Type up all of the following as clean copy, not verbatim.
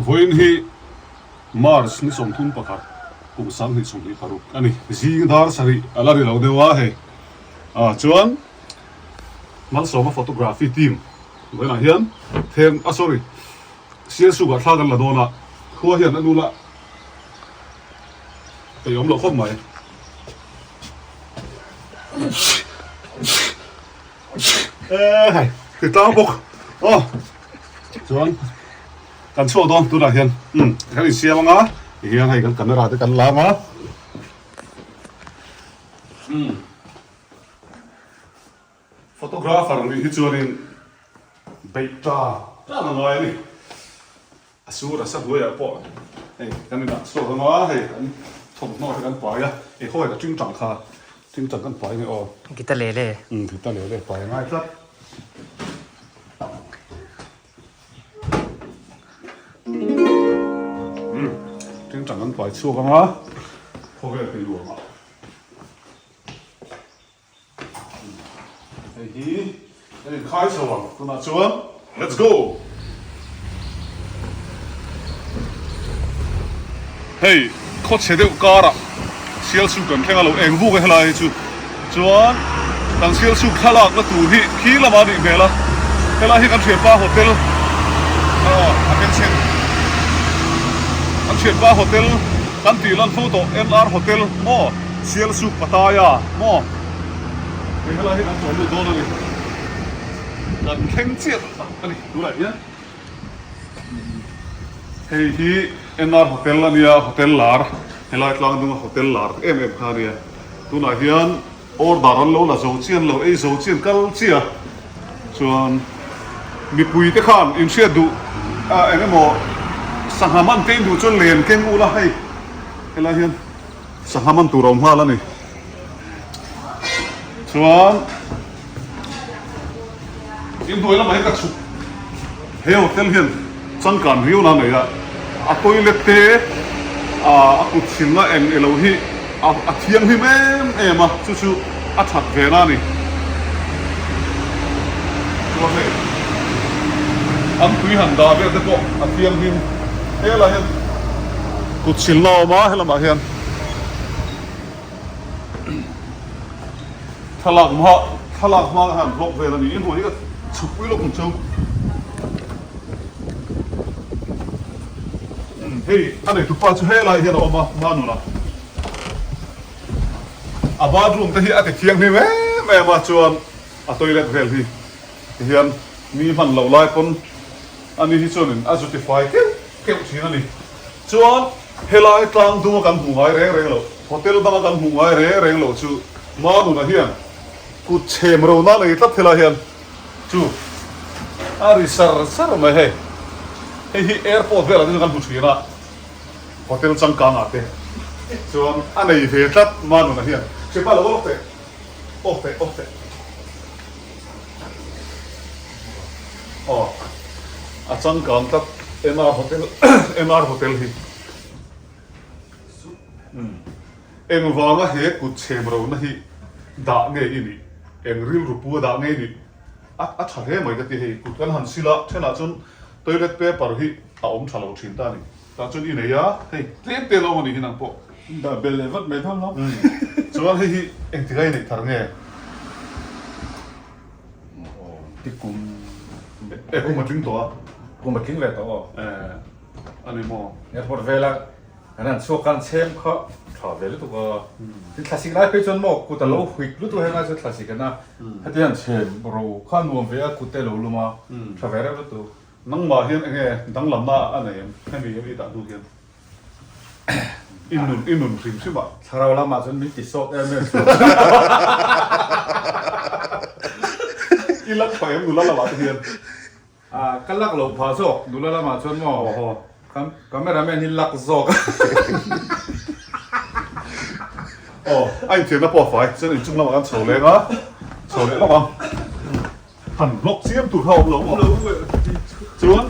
Vawiin hi March ni 31 kum 2026 a ni. Zing dar sarih a la ri lo deuh a hei. Ah chuan Malsawma photography team vawiinah hian then ah sorry Sialsukah thla kan la dawn a, khua hian a nu la peih awm loh khawp mai. Hei ti tlang bawk aw chuan kan chhuak dawn tunah hian umm kan insiam anga tihian hei kan camera te kan lam a umm photographer nih hi chuanin beih ta tlang a ngai a ni. A sur a sa hnuaiah pawh hei kan inah chhuak ang a, hei kan thawmhnaw te kan pai a, hei khawi ka tingtang kha tingtang kan pai nge aw. Gita lele. Umm gita lele pai a ngai tlat. Umm tingtang kan pai chhuak ang a, khawvel ti luam ah. Hei hi kan inkhai chho ang tunah chuan let's go! Hei khawchhe deuh karah Sialsuk kan thleng a lo eng vuk e helai hi chu chuan kan Sialsuk thlalakna tur hi khi lamah a nih hmel a helai hi kan thianpa hotel a bencheng kan thianpa hotel kan tih lan fo tawh NR hotel maw. Sialsuk Pattaya maw? Hei helai hi kan chawl lut dawn a ni. Kan thleng chiah tak a ni tunah hian. Hei hi NR Hotel a nia, hotel lar, helai tlang dunga hotel lar em em kha a nia. Tunah hian order an lo la zo chian lo, ei zo chian kal chiah chuan mipui te khan inhriat duh eng emaw sangha man te in duh chuan len keng ula hei helai hian. Sangha man tur a awm nghal a ni. Chuan inhnuai lamah hian ka chhuk he hotel hian changkan riau na nei a, a toilet te a kut chhilna eng elo hi a thianghlim em em a, chu chu a that ve na a ni. Chuan hei an tui han dah vel te pawh a thianghlim helai hian kut chhilna a awm a helamah hian thlalak hma thlalak hma khan vlog vel a ni in hmuh hi ka chhuk pui lawk ang chu hei a neitupa chu helai hian a awm a Manuna. A bathroom te hi a ti thianghlim em em a chuan a toilet vel hi ti hian mi hman loh lai pawn ani hi chuanin a zu ti fai keuh keuh thin a ni. Chuan helai tlang duma kan hmuh ngai reng reng loh, hotel danga kan hmuh ngai reng reng loh chu Manuna hian kut chhem ro na nei tlat helai hian chu a ri sar sar mai hei. Hei hi airport velah te chuan kan hmu thin a. Hotel changkang ah te chuan a nei ve tlat Manuna hian Hripa lo off teh off teh off teh aw a changkang tlat MR hotel MR hotel hi engvanga he kut chhem rona hi dah nge i nih eng rilru pu a dah nge i nih a a tha hle mai ka ti hei kut kan han sil a thenah chuan toilet paper hi a awm tha lo thin ta a ni. Tah chuan i nei a, hei tlem te lo a nih hi nang pawh. Dah bel leh vat mai dawn lo. Chuan hei hi engtik a i neih thar nge? Ti kum. E kum a tling tawh a. Kum a tling ve tawh aw. E a ni maw? Airport vela kan han chhuak khan chhem kha tha ve lutuk a. Tin thlasik lai phei chuan maw kut a lo huik lutuk heng lai chuan thlasik a na. Heti hian chhem ro kha nuam ve a kut te a lo lum a tha ve reuh lutuk. Nangmah hian enge danglamna a nei em? Hemi em i dah hnu hian i nun i nun hrim hrim ah. Thlarau lamah chuan min ti sawt em em chuan. I lak phah em nula lamah te hian? Ah ka lak loh phah zawk nula lamah chuan maw? Awhaw. Camera man hi lak zawk. Aw a inthiamna pawh a fai chuan inchung lamah kan chho leng a, chho leh lawk ang. Han block chiam tur kha a awm lo maw? Chuan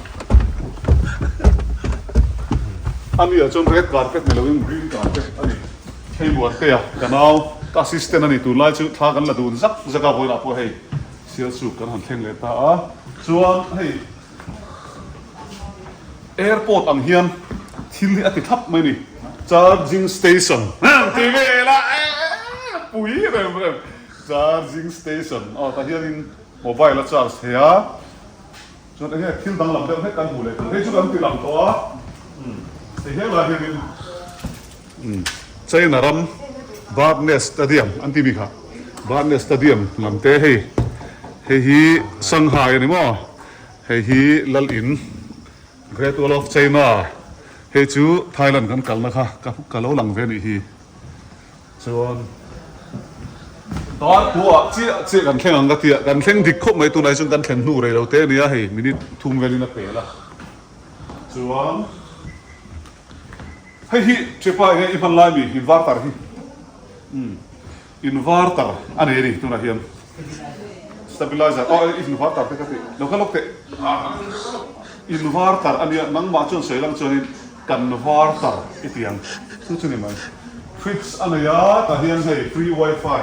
a mi ah chuan red carpet ni loin green carpet a ni. Hei Muante a ka nau ka assistant a ni tunlai chu thla kan la dun zak zak a vawiinah pawh hei Sialsuk kan han thleng leh ta a. Chuan hei. Airport ang hian thil hi a ti thlap mai a ni. Charging station tih vel a pui rem rem. Charging station aw tah hianin mobile a charge thei a. Chuan enge thil danglam deuh hlek kan hmuh leh tur hei chu kan ti lang tawh a. Hei he lai hianin China ram Barnes Stadium an tih mi kha Barnes Stadium lam te hei hei hi Shanghai a ni maw. Hei hi Lal In, Great Wall of China, hei chu Thailand kan kalna kha ka lo lang ve anih hi. Chuan Darkua chiah chiah kan thleng ang ka tia, kan thleng dik khawp mai tunah hi chuan kan thlen hnu rei lo te ania hei minute thum velin a pel a. Chuan hei hi Chepa enge i hman lai mi inverter hi. Umm. Inverter a nei a ni tunah hian stabilizer aw inverter te ka tih lo kha lawk teh inverter a nia nangmah chuan sawi lang chuanin kan verter i ti ang chu chu ni mai fridge a nei a tah hian hei free wifi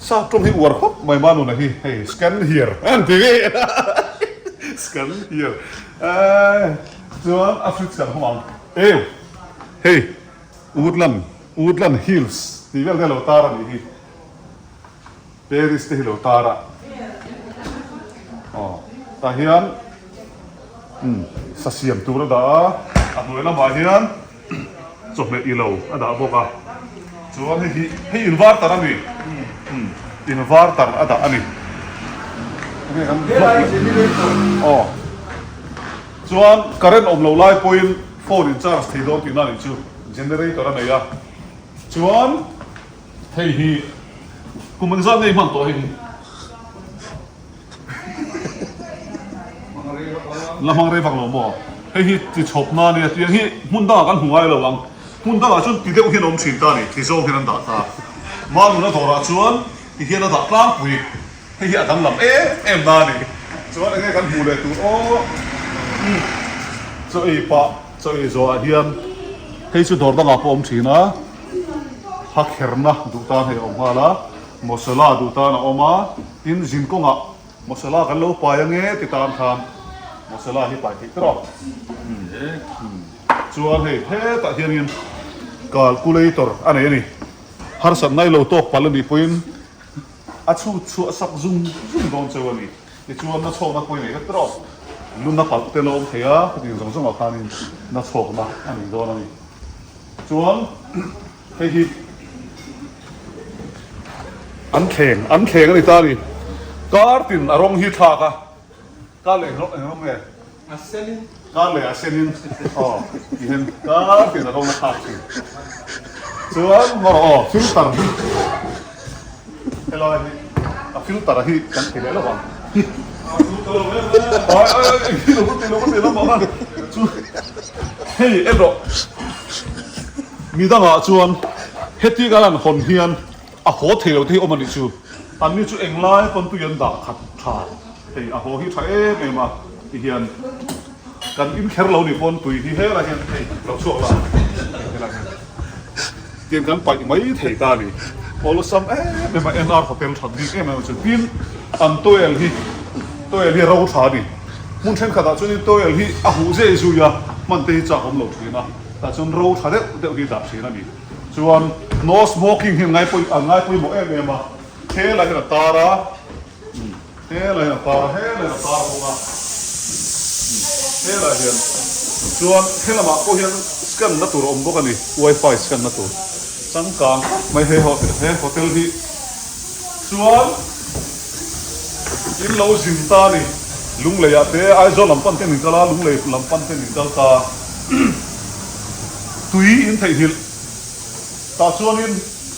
sap tawng hi uar khawp mai manuna hi hei scan here an ti ve scan here chuan a fridge kan hawng ang eu hei. Woodland, Woodland Hills tih vel te lo tar a nih hi. Paris te hi lo tar a. Aw, tah hian umm sa siam tur a dah a, a hnuai lamah hian chawhmeh ilo a dah bawk a. Chuan hei hi, hei inverter a ni. Umm, inverter a dah a ni. Aw. Chuan current awm lo lai pawhin phone in charge thei dawn tihna nih chu generator a nei a. Chuan hei hi kum engzat nge i hman tawh hei hi? La hmang rei vak lo maw? Hei hi ti chhawp na ania tiang hi hmun dangah kan hmu ngai lo ang. Hmun dangah chuan ti deuh hian a awm thin ta a ni, ti zawng hian an dah ta. Manuna dawrah chuan ti hian a dah tlangpui. Hei hi a danglam em em na a ni. Chuan enge kan hmuh leh tur aw chaw ei pah chaw ei zawhah hian hei chu dawr dangah pawh a awm thin a, ha kherna duh tan hei a awm nghal a, masala duh tan a awm a, tin zin kawngah masala kan lo pai ange ti tan khan masala hi pai theih tawk. Chuan hei hetah hianin calculator a nei a ni. Harsatna i lo tawk palh a nih pawhin. A chhut chhuah sak zung zung dawn cheu a ni. Tichuan na chhawkna pawh i nei vek tawh. Luna palh te la awm thei a, khatiang zawng zawngah khanin na chhawkna a nei dawn a ni. Chuan hei hi an thleng, an thleng a ni ta a ni. Kar tin a rawng hi thlak a, kar leh eng rawng nge? A senin. Kar leh a senin aw ti hian kar tin a rawng a thlak thin. Chuan maw aw filter hi helai hi a filter hi kan ti leh lo ang. Ai ai ai engtin lo ka ti lo ka ti lo mah a chu hei en rawh midangah chuan heti kan han hawn hian A haw thei lo te hi awm a nih chu. An ni chu englai pawn tui an dah khat tha. Hei a haw hi tha em em a ti hian kan in kher lo nih pawn tui hi helai hian hei lo chhuak la helai hian tiang kan paih mai thei ta a ni. Awlsam em em a NR hotel that bik em em a chu. Tin an towel hi towel hi ro tha a ni. Hmun thenkhatah chuanin towel hi a huh zei zui a hman te hi chak awm lo thin a. Tah chuan ro tha deuh deuh hi dah thin a ni. Chuan no smoking hi an ngai pawimawh em em a, helai hian a tar a, helai hian a tar a, helai hian a tar bawk a, helai hian chuan helamah pawh hian scan na tur a awm bawk a ni, wifi scan na tur changkang khawp mai he he hotel hi chuan in lo zin ta a ni, Lunglei ah te Aizawl lam pan ten in kal a, Lunglei lam pan ten in kal ta. Tui in theihnghilh tah chuanin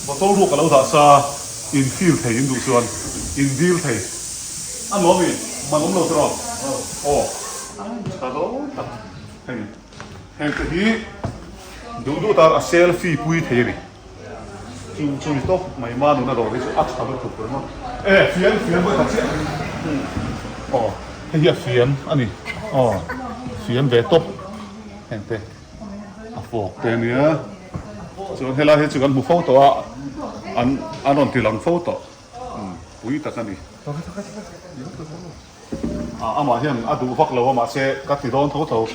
bottle ruak a lo dah sa in fill thei in duh chuan in dil thei a nuam i man awm lo tiraw aw tha dawn tak hei heng te hi duh duh tan a selfie pui thei a ni chu chu ni tawp mai ma nuna dawr hi chu a tha lutuk ringawt e fian fian vawi khat chiah aw hei hi a fian a ni aw fian ve tawp. Heng te a fawk te ania chuan helai hi chu kan hmu fo tawh a an an rawn ti lang fo tawh pui tak a ni. Amah hian a duh vak lo a mahse ka ti dawn tho tho.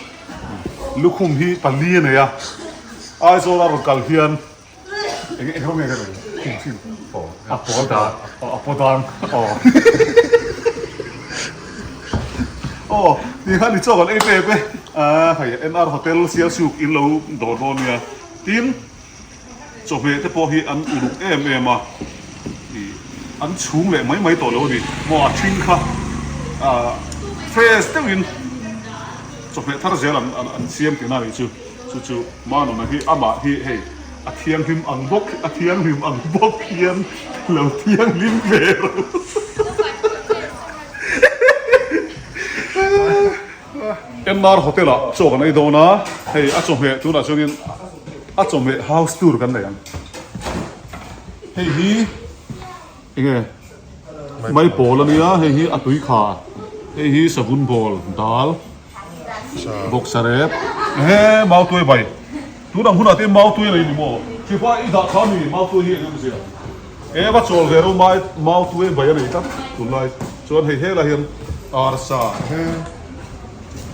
Lukhum hi pali a nei a, Aizawl a rawn kal hian eng eng rawng nge ka nei? Khum thin. Aw a pawl dan. Aw a paw dan. Aw. Aw ti khan i chaw kan ei pek e. Hei NR Hotel Sialsuk in lo dawr dawn nia. Tin. Chawhmeh te pawh hi an uluk em em a, ih an chhung leh mai mai tawh lo a ni. Maw a ṭhing kha ah fresh deuhin chawhmeh thar zel an an siam tihna a nih chu. Chu chu Manuna hi amah hi hei a thianghlim ang bawk a thianghlim ang bawk hian lo thianghlim ve ro. MR Hotel ah chaw kan ei dawn a, hei a chawhmeh tunah chuanin a chawhmeh house tour kan nei ang. Hei hi enge maipawl a nia, hei hi a tui kha, hei hi savun bawl dal bawksa rep, ehe mautuai bai, tunang hunah te mautuai a nei ni maw? Thipa i dah kha mi mautuai hi eng emaw zia? E va chawl ve ro mai mautuai bai a nei tlat tunlai chuan hei helai hian arsa he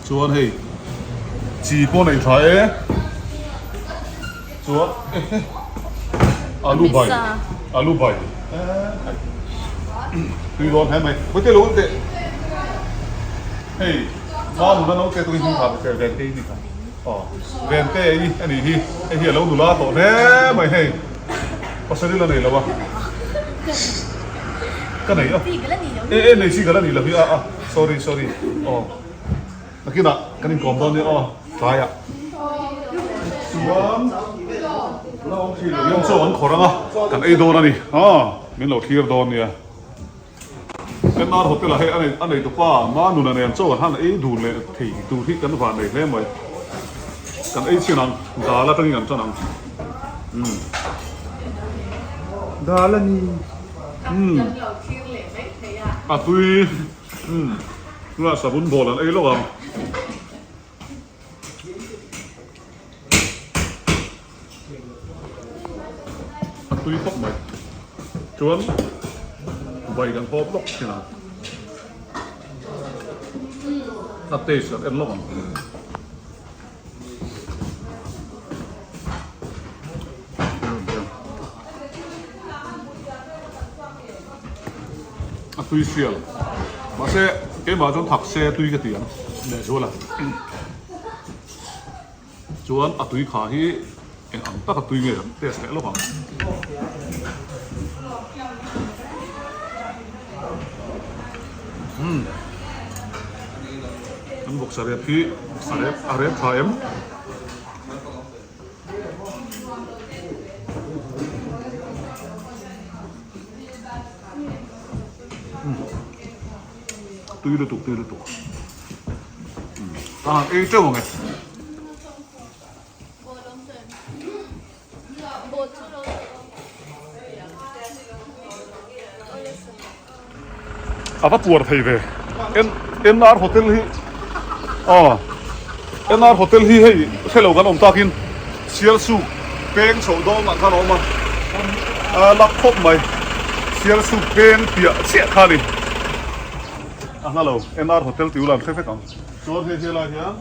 chuan hei chi pawh nei tha e chuan ehe alu bai alu bai tui dawn hle mai hawite lo teh hei manuna naute tui hming kha ve te hi ni kha. Aw Vente i a nih hi, hei hi a lo nula tawh hle mai hei, pasal la nei lo a, ka nei a, e e nei chi ka la nih lo hi a a sorry sorry aw nakinah kan inkawm dawn nia aw tlaiah chuan Liam chaw an khawrh ang a kan ei dawn a ni aw min lo thlir dawn nia. NR Hotel ah hei a nei tawp a, Manuna nen chaw han ei dun leh thei tur hi kan van nei hle mai. Kan ei chin ang, dal atangin kan tan ang. Umm. Dal a ni. Umm. A tui. Umm. Tunah savun bawl an ei lawk ang. A tui khawp mai. Chuan vai kan hawp lawk thin ang. A taste kan en lawk ang. A tui sial. Mahse keimah chuan thak se tui ka ti ang lehzual a. Chuan a tui kha hi eng ang taka tui nge kan test leh lawk ang. Umm kan vawksa rep hi a rep a rep tha em. Tui lutuk tui lutuk a han ei teuh ang e. A va puar thei ve NR hotel hi aw NR hotel hi hei hrelo kan awm takin Sialsuk peng chhoh dawn ang khan a awm a a lak khawp mai Sialsuk peng piah chiah kha a ni a hla lo NR hotel tih ula an hre vek ang chuan hei helai hian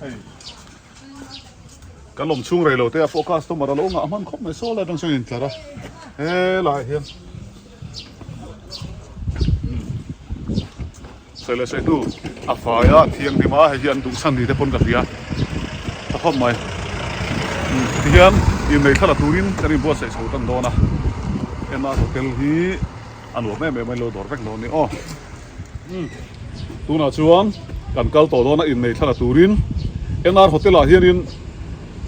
hei. Kan awm chhung rei lo te a pawh customer a lo ngah hman khawp mai saw lai atang chuan in tlar a helai hian sawi leh sawi hnu a fai a thianghlim a hei hi an duh chhan ni te pawn ka hria tha khawp mai tihian innei thla la turin kan inbuatsaih chho tan dawn a NR hotel hi a nuam em em a in lo dawr vek dawn a ni aw. Tunah chuan kan kal tawh dawn a innei thla la turin NR Hotel ah hianin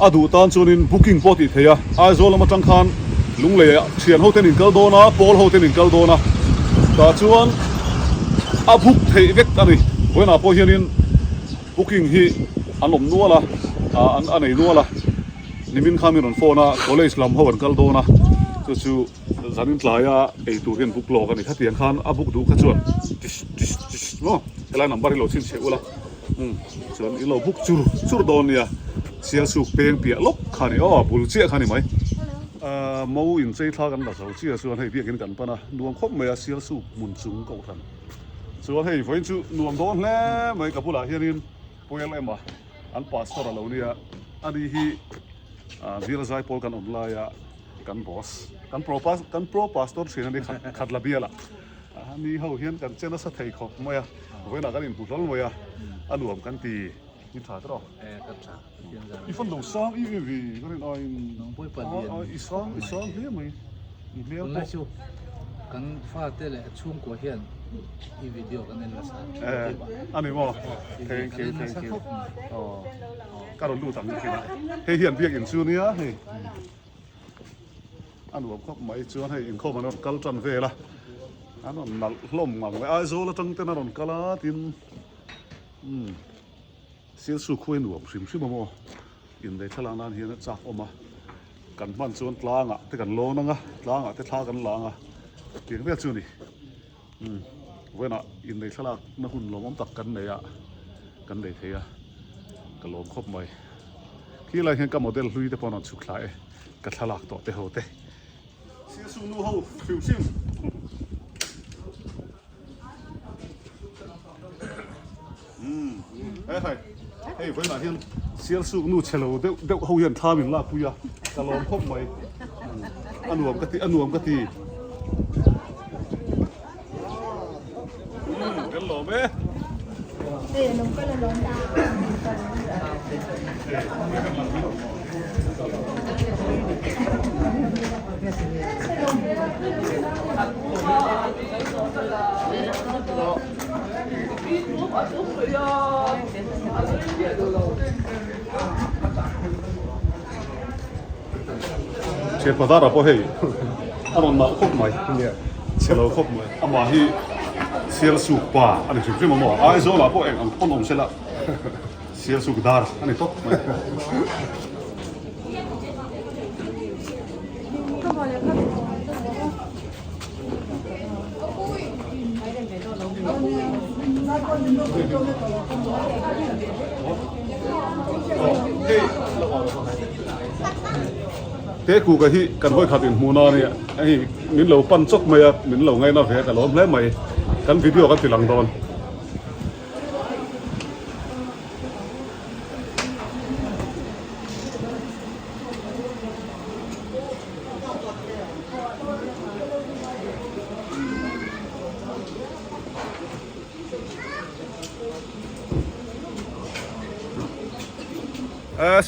a duh tan chuanin booking pawh tih theih a, Aizawl lam atang khan Lunglei ah thian ho ten in kal dawn a, pawl ho ten in kal dawn a, tah chuan a book theih vek a ni. Vawiinah pawh hianin booking hi an awm nual a, a nei nual a, nimin khan min rawn phone a, college lam ho an kal dawn a, chu chu. Zanin tlaia ei tur hian book lawk a ni. Khatiang khan a book duh kha chuan tish tish tish maw helai number hi lo chhinchhiah ula umm chuan in lo book chur chur dawn nia Sialsuk peng piah lawk kha a ni aw bul chiah kha a ni mai. Mo inchei thla kan la zo chiah chuan hei biakin kan pan a, nuam khawp mai a Sialsuk hmun chung kohhran chuan hei vawiin chu nuam dawn hle mai ka bulah hianin Puel ema an pastor a lo nia ani hi Bial Zaipawl kan awm laia kan boss kan pro kan pro pastor thin a ni khat la bial ah ani ho hian kan che nasa thei khawp mai a vawiinah kan inhmu hlawl mai a a nuam kan ti i tha tawh I fan lo sang i i vi ka rin aiin i sang i sang hle mai i hmel pawh. Tunlai chu kan fate leh chhungkua hian i video kan en nasa a ni maw thank you thank you aw ka rawn lut ang thin a hei hian biakin chu nia hei a nuam khawp mai chuan hei inkhawm an rawn kal tan vel a an rawn nalh hlawm ngang mai Aizawl atang ten a rawn kal a tin umm. Silsu khuai nuam hrim hrim a maw? Inlei thlalak nan hian a chak awm a, kan hman chuan tlangah te kan lawn ang a, tlangah te thla kan la ang a, tiang vel chu a ni. Umm vawiinah inlei thlalak na hun lawmawm tak kan nei a, kan nei thei a, ka lawm khawp mai. Khi lai hian ka model hlui te pawh an rawn chhuk thla e, ka thlalak tawh te ho te. Silsu nu ho hrim hrim. Hei hai, hei vawiinah hian Sialsuk nu chhe lo deuh deuh ho hian thla min lakpui a, ka lawm khawp mai. A nuam ka ti, a nuam ka ti. Kan lawm e. Thian Padara pawh hei a rawn nalh khawp mai chhe lo khawp mai amah hi Sialsuk pa a ni hrim hrim a maw Aizawl ah pawh eng ang pawn awm se la Sialsuk dar a ni tawp mai. Te kuka hi kan hawi khat inhmuh na ania hei min lo pan chawk mai a min lo ngaina ve a ka lawm hle mai kan video kan ti lang dawn.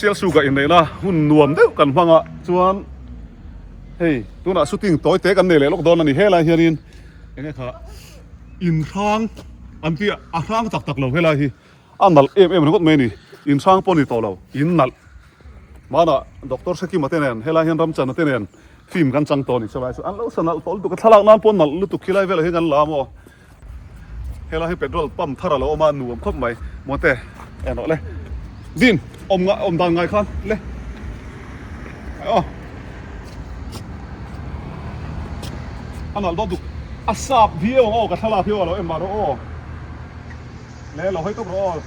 Sialsuka inneihna hun nuam deuh kan hmang a chuan hei tunah shooting tawi te kan nei leh lawk dawn a ni helai hianin enge kha inhrang an tih a hrang tak tak lo helai hi. A nalh em em ringawt mai a ni. Inhrang pawh a ni tawh lo, in nalh. Hmanah Doctor Hrekima te nen helai hian Ramchana te nen film kan chang tawh a ni. Chulai chu an lo sa nalh tawh lutuk a, thlalak nan pawh nalh lutuk khilai velah hian kan la a maw. Helai hi petrol pump thar a lo awm a, nuam khawp mai. Mawte en rawh le. Din, awm ngah awm dan ngai khan le. Aw. A nalh dawt duk. A sap viau ang aw, ka thlalak hi aw a lo em mah rawh aw. Le lo hawi tawp rawh aw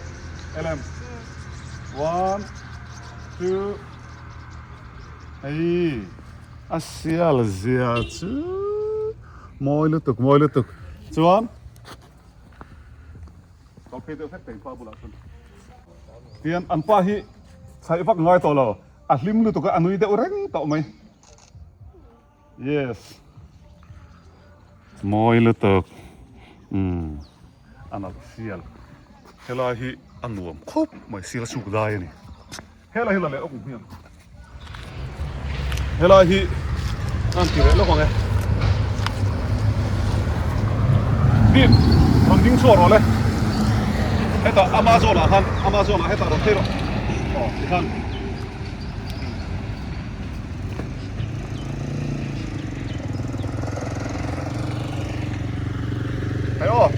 Ellen one two hei a sial zia chu mawi lutuk mawi lutuk chuan kal phei deuh hlek thei pa bulah chuan tian an pa hi chhaih vak ngai tawh lo a hlim lutuk a a nui deuh reng tawh mai. Yes. Mawi lutuk. Umm. A nalh sial. Helai hi a nuam khawp mai sial suk dai a ni. Helai hi la leh awk ang hian. Helai hi an ti leh lawk ang e. Din, rawn ding chhuak rawh le. Hetah Amazon ah khan, Amazon ah hetah rawn phei rawh. Aw, tikhan. Hei aw.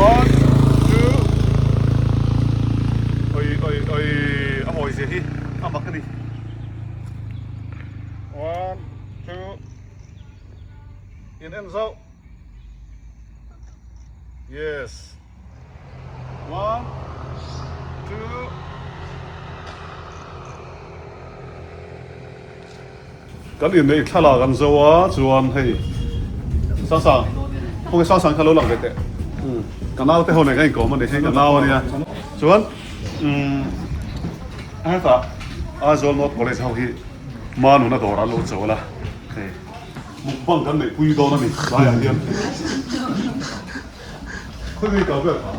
One, two. Oi, oi, oi. A mawi zia hi a mak a ni. One, two. In en zauh. Yes. One, two. Kan inneih thlalak an zo a, chuan hei Sangsang, khawnge Sangsang kha lo lang ve teh. Ka nau te ho nen kan inkawm a ni, hei ka nau a nia. Chuan umm hetah Aizawl North College ho hi Manuna dawr an lo chawl a, hei mukbang kan neihpui dawn a ni tlaiah hian. Khawi kau vel kha?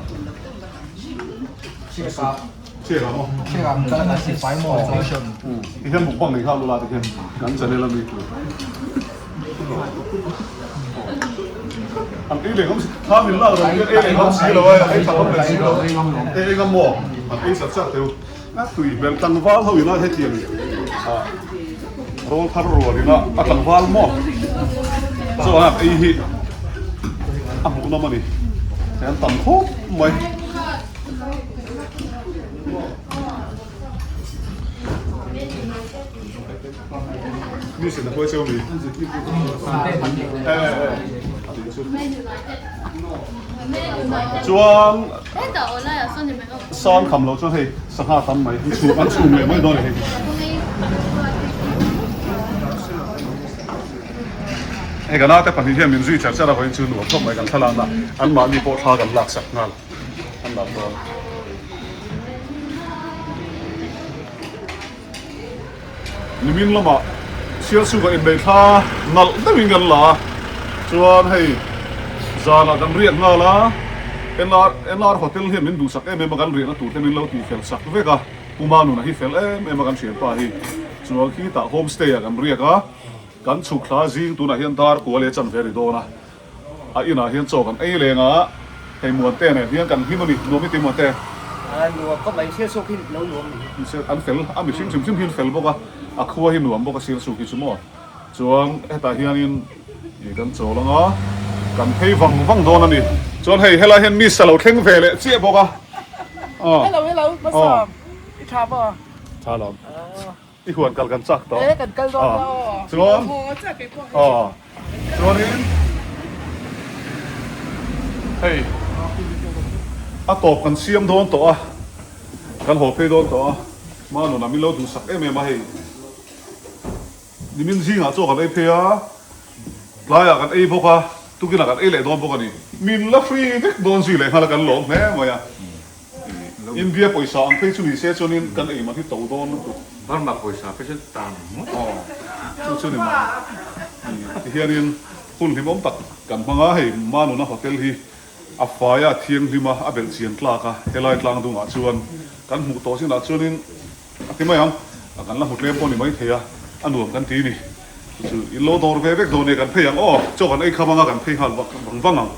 Chiah maw? Chiah ang kala kan fai maw station. Ti hian mukbang nei nghal ula ti hian kan channel a mi tur. An ei leh ngam si thla min lak lo hian ei leh ngam si lo a ei tha ngam leh si lo. Ei ei ngam maw? An ei chat chat teu. A tui hmel tlangval ho ina hetiang ah rawl thar rual ina a tlangval maw? Chuan an ei hi a hmuhnawm a ni. An tam khawp mai. Chuan sang kham lo chuan hei sangha tam mai an chhum an chhum leh mai dawn a ni hei. Hei ka naute pahnih hian min zui char char a vawiin chu nuam khawp mai kan thlalak na anmahni pawh thla kan laksak nghal. An dah dawn. Nimin lamah Sialsuka inneih thla nalh deuhin kan la a, chuan hei zanah kan riak nghal a, NR NR Hotel hian min duhsak em em a, kan riahna tur te min lo tihfel sak vek a, Pu Manuna hi fel em em a kan thianpa hi, chuan khitah homestay ah kan riak a, kan chhuk thla zing tunah hian dar kua leh chanve a ni dawn a. A inah hian chaw kan ei leng a, hei Muante nen hian kan hlim a ni, nuam i ti Muante? A nuam khawp mai, Sialsuk hi lo nuam ni. An fel, a mihring hrim hrim hi an fel bawk a, a khua hi nuam bawk a Sialsuk hi chu maw. Chuan hetah hianin ih kan chawl ang a, kan phei vang vang dawn a ni. Chuan hei helai hian miss a lo thleng ve leh chiah bawk a. Hello hello, Masawm, i tha maw? Tha lo. I huan kal kan chak tawh. E kan kal dawn la aw. Chuan Haw chiah kei pawh hei. Aw. Chuanin hei a tawp kan siam dawn tawh a, kan haw phei dawn tawh a, Manuna min lo duhsak em em a hei. Nimin zingah chaw kan ei phei a, tlaiah kan ei bawk a, tukinah kan ei leh dawn bawk a ni. Min la free vek dawn zui leh nghal a kan lawm hle mai a. India pawisa ang phei chu ni se chuanin kan ei man hi to dawn lutuk. Burma pawisa phei chuan tan ngawt. Aw chu chu ni mai. Tihianin hun hlimawm tak kan hmang a, hei Manuna hotel hi a fai a, a thianghlim a, a belh chian tlak a, helai tlang dungah chuan kan hmuh tawh chinah chuanin a ti mai ang, kan la hmu tlem pawh ni maithei a, a nuam kan ti ni. Chu chu in lo dawr ve vek dawn e, kan phei ang aw, chaw kan ei kham anga kan phei nghal vang vang ang.